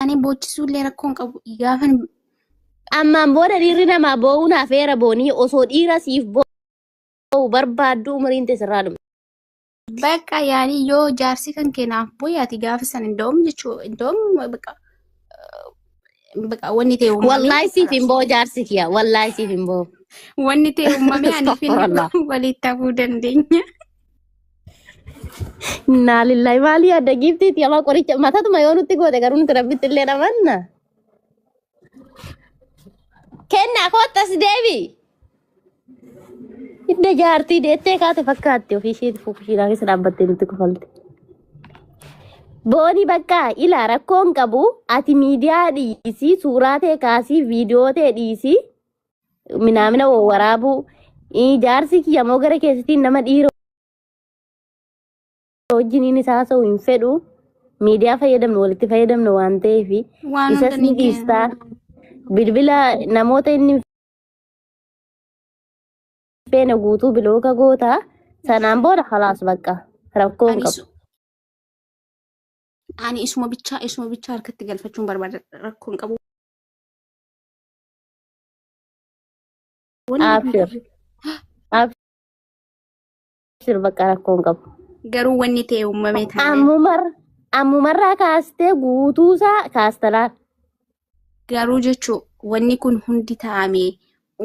Ani boochisuu illee rakkoo hin qabu. Gaafan Ammaan booda dhiirri namaa boo'uun hafeera boonii osoo dhiira siif boo'u barbaaddu umriin tee sirraa dhumte. Bakka yaani yoo jaarsi kan kee naaf boo'e ati gaafa san indoom jechuu indoom bakka bakka wanni ta'e uumamee Wallaahi siif hin boo'u jaarsi kiyya. Wallaahi siif hin boo'u. Wanni ta'e uumamee ani fi inni Astaghfirullah. walitti hafuu dandeenya. Innaa lillahi maalii adda giiftiiti amma qoricha matatuma yoo nutti goote garuu nuti rabbitti illee namanna. Kennaa koottas deebi. Hidda jaartii deettee kaate fakkaatti ofii isheeti fukushiidhaa keessa dhaabbattee nutti kofalti. Booni bakka ilaa rakkoo hin qabu ati miidiyaa dhiisii suuraa ta'e kaasii viidiyoo ta'e dhiisii minaamina waraabuu jaarsi kiyya moo gara keessattiin nama dhiira wajjiniin isaa haasa'u hin fedhu miidiyaa fayyadamnu walitti fayyadamnu waan ta'eef Waan isas hunda ni ni dhiistaa bilbila namoota inni hin feene guutuu bilooka goota sanaan booda halaas bakka rakkoo hin Ani qabu. ani isuma bichaa harkatti galfachuun barbaada rakkoo hin qabu. Wanni Abshir abshir bakka rakkoo hin qabu. Garuu wanni ta'e uumamee taanaan Ammumarraa kaastee guutuusaa kaastalaa. Garuu jechuu wanni kun hundi ta'ame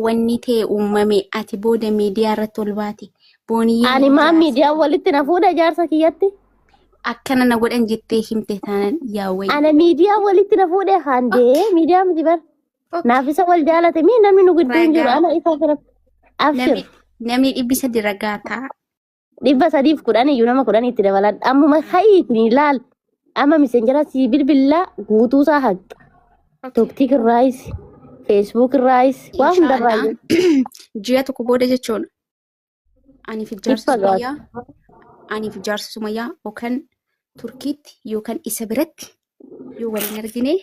wanni ta'e uumame ati booda miidiyaa irratti ol baate booniyyee Ani maa miidiyaa walitti na fuudha jaarsa kiyyatti. Akkana na godhan jettee himte taanaan yaa wayii. Ana miidiyaa walitti na fuudhe handee miidiyaa miti bar. Naaf isa wal jaalate mii namni nu gidduu hin jiru Ragaa. ana isa fira. Abshir Namni 300 ragaa ta'a. 310 iyyuu nama 10 itti dabaladha. Ammuma hayiitiin ilaal. Amma miseenjara si bilbilaa guutuusaa haqxa. TikTok irraayis, Facebook irraayis, waa hundarraa Inshaallah ji'a tokko booda jechuun ani fi jaarsi Ifa gaata. Sumayyaa ani fi jaarsi Sumayyaa yookaan Turkiitti yookaan isa biratti yoo waliin argine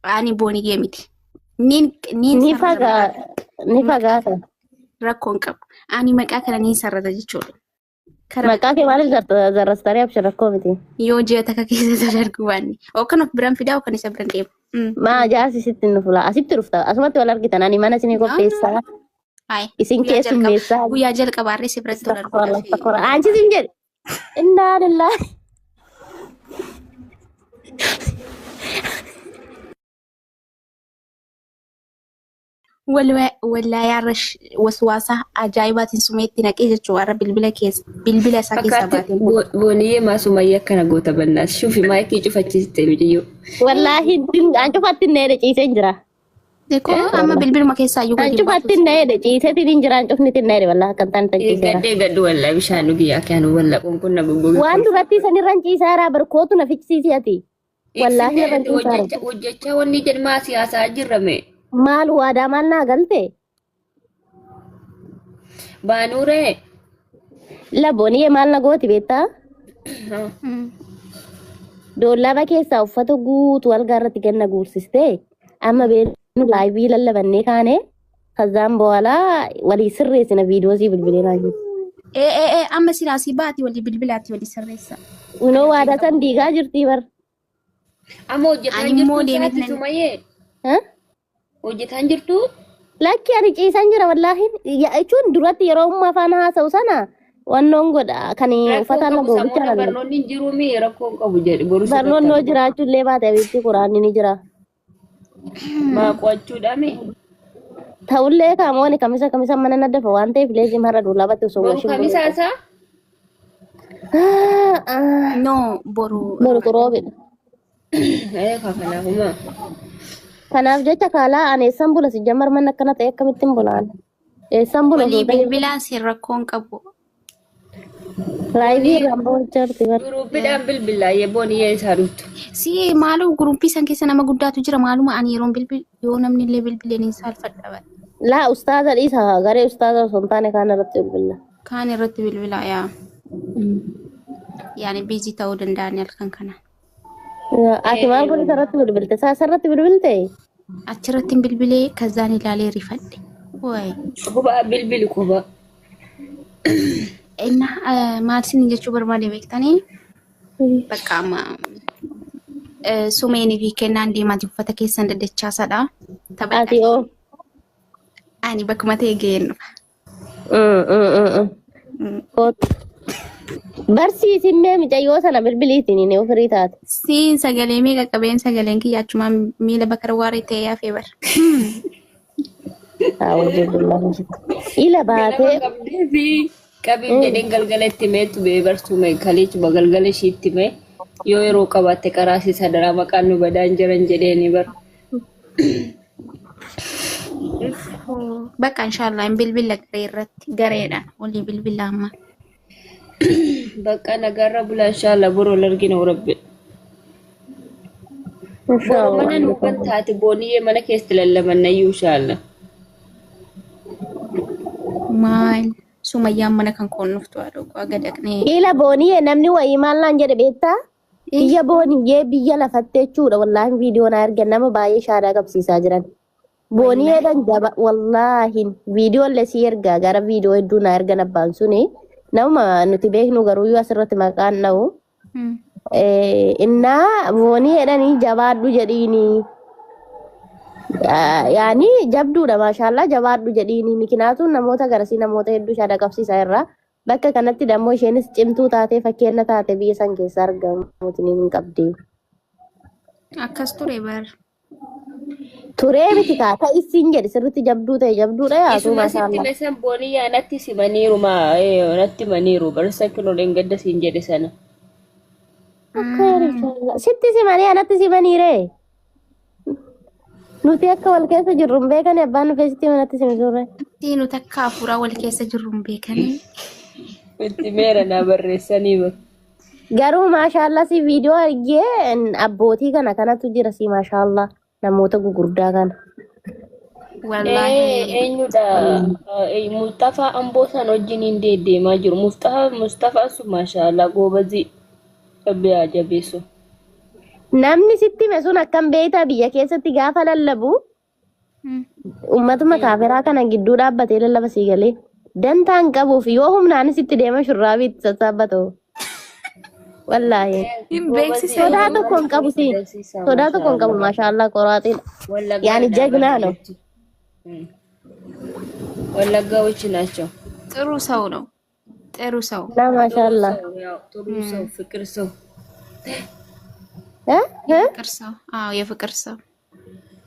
ani booniyyee miti. Niin Ni sarara fagaa ni fagaata. Rakkoo hin qabu. Ani maqaa kana niin sarara jechuudha. Karaa Maqaa kee maaliif zarrastaree abshir rakkoo miti. Yoo ji'a takka keessa sana arguu baanne. Yookaan of biraan fidaa yookaan isa biraan deema. Maa jaarsi sitti nu fula. Asitti dhufta. Asumatti wal argitan. Ani mana isinii qopheessaa. Hayi. Isin Guyyaa jalqaba keessummeessaa. guyyaa jalqabaarree si biratti wal Astaghfirullah, arguudhaaf. astaghfirullah. Anchi sin jedhe. Innaa lillahi. Wallaahi har'a waswaasa ajaa'ibaatiin sumeetti naqee jechuudha har'a bilbila keessa bilbila isaa keessaa Fakkaatti baatee. Booniyyee maa Sumayyaa akkana goota bannaas. Shufi maayikii cufachiiste mijiyyoo. Wallaahi an cufatti hin dheedhe ciiseen jira. Koo amma bilbiluma keessaa iyyuu An gadi hin baatu. cufatti hin dheedhe ciiseetiin hin jira an cufni hin dheedhe wallaahi akkan taane tan ciiseera. Eeggadhee gaddu wallaa bishaan dhugi yaa kaanu wallaa qoonqoon na goggoge. Waan duratti sanirra hin ciisaaraa barkootu na fichisiisi ati. Wallaahi irra hin ciisaara. Hojjechaa wanni jedhamaa siyaasaa jirrame. Maal waadaa maal naa galte? Baanuuree. Labooniyee maal na gooti beektaa? Doollaba keessaa uffata guutuu algaa irratti ganna guursistee amma beeknu laayivii lallabannee kaane kazaan boo'alaa walii sirreessina viidiyoo sii bilbilee naa jiru. Ee ee ee amma silaa si baati walii bilbilaatti walii sirreessa. Unoo waadaa san diigaa jirtii bar. Amma hojjetaan Ani immoo jirtu deemee isaatti nan- Sumayyee. Ha? Hojjetaan jirtu. Lakki ani ciisan jira wallaahi. Jechuun duratti yeroo ummaa faana haasa'u sana wannoon godha kan Rakkoo uffata qabu na goobicha samoona kan barnoonni hin jiru mi rakkoo hin qabu jedhe boru barnoonni yoo jiraachuu illee baate abiitti quraanni ni jira. Maa qo'achuudha mi? Ta'ullee kaamooni kamisa kamisa mana na dafa waan ta'eef leezim har'a duulaabatti osoo Boru washin kamisaa isaa? No boru. Boru xuroobidha. Ee kanaafuma. Kanaaf jecha kaalaa ani eessan bula si jammar manni akkana ta'e akkamittiin bulaan? Eessan bula Walii osoo ta'e bilbilaa si rakkoo hin qabu. laayivii irraan ba'uu jirti bar. Guruuppiidhaan bilbilaa yeboon iyyee isaa dhuftu. Si maaloo guruppii san keessa nama guddaatu jira maaluma ani yeroon bilbil yoo namni illee bilbileen hin saalfadha bara. Laa ustaaza dhiisa garee ustaaza osoo hin taane kaan irratti bilbila. Kaan irratti bilbilaa yaa. Yaani biizii ta'uu danda'an halkan kana. Ati maal godhe irratti bilbilte? Saasa irratti bilbilte? Achirratti hin bilbilee kazaan ilaalee rifadhe. Wayi. Kophaa bilbili kophaa. Inna maal isin jechuu barbaade beektanii? Bakka amma Sumeenii fi kennaan deemaati uffata keessan daddachaasadha. Taphadha. Ati oo. Ani bakkuma ta'e ga'een dhufa. Kootu. Barsiisimmee mucayyoo sana bilbiliitiin inni ofirii taate. Siin sagalee meeqa qabeen sagaleen kiyya achumaan miila bakka waaree ta'ee hafee bara. Ila Ganama baatee qabdee fi qabiin jedheen galgala itti meetu bee barsuume kaleechuma galgala ishii itti mee yoo yeroo qabaatte qaraasisa daraa maqaan nu badaan jiran jedheeni bar. Bakka inshaallah hin bilbila garee irratti gareedhaan walii bilbila amma. Bakka nagaarra bulaa inshaallah boroo argina rabbi. Boroo mana nu kan taate booniyyee mana keessatti lallabannayyuu inshaallah. Maal sumayyaan mana kan koon dhuftu haadha aga dhaqnee. Ila booniyyee namni wayii maal naan jedhe beektaa? Biyya booniyyee biyya lafatte jechuudha. Wallaahi viidiyoo na argan nama baay'ee shaadaa qabsiisaa jiran. Booniyyeedhaan jaba wallaahi viidiyoo illee si ergaa gara viidiyoo hedduu na ergan abbaan suni nama nuti beeknu garuu yoo asirratti maqaan dha'u. Innaa booniyyeedhaan jabaadhu jedhiini. Yaani jabduudha maashaallaa jabaadhu jedhiini mikinaatuun namoota garasii namoota hedduu shaadaa qabsiisaa irraa bakka kanatti dammoo isheenis cimtuu taatee fakkeenya taate biyya san keessa argamuutiin hin qabdi. Akkas ture bar. Turee miti kaa ta'isiin jedhi sirriitti jabduu ta'e jabduudha yaatu Isuma sitti maashaallaa. meeshaan booniyyaa natti simaniiru maa natti himaniiru barsa kiloleen gadda siin jedhe sana. Sitti simanii anatti simaniiree. Nuti akka wal keessa jirru hin beekani abbaan dhufee sitti manatti simi turre. Nuti akka hafuuraa wal keessa jirru hin beekanii. Itti meera naa barreessanii bar. Garuu maashaallaa si viidiyoo argee abbootii kana kanatu jira si maashaallaa namoota gugurdaa kana. Wallaahi. Eenyudha? Mustafaa Amboo san wajjin hin deddeemaa jiru. Mustafaa sun maashaallaa goobazii. Rabbi haa jabeessu. Namni sitti hime sun akkam beektaa biyya keessatti gaafa lallabu uummatuma kaaferaa kana gidduu dhaabbatee lallaba sii galee dantaan qabuuf yoo humnaanis itti deema shurraabii itti sassaabbatu. Wallaahi. Hin beeksisa. Sodaa tokko hin qabu siin. Sodaa tokko hin qabu maashaallaa qoraaxiidha. Yaani ጀግና ነው። ወለጋዎች ናቸው። ጥሩ ሰው ነው። ጥሩ ሰው እና ማሻአላ ያው ጥሩ ሰው፣ ፍቅር ሰው። እ እ የፍቅር ሰው። አዎ የፍቅር ሰው።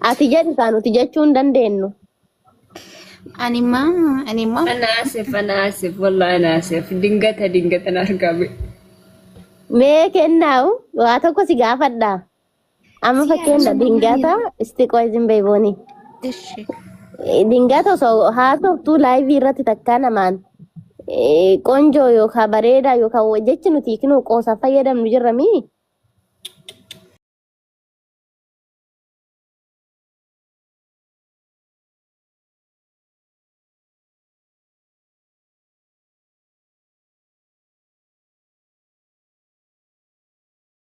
Ati jedhi kaa nuti jechuu hin dandeenyu. Anima anima أنا آسف أنا آسف والله أنا آسف دنقتها دنقتها أرقامي Mee kennaawu waa tokko si gaafadha. Amma fakkeenya dingata isti qoisin beebooni. እሺ Dingata osoo haasoftuu laayivii irratti takkaa namaan ቆንጆ yookaan bareedaa yookaan jechi nuti kinuu qoosaaf fayyadamnu jirra mii.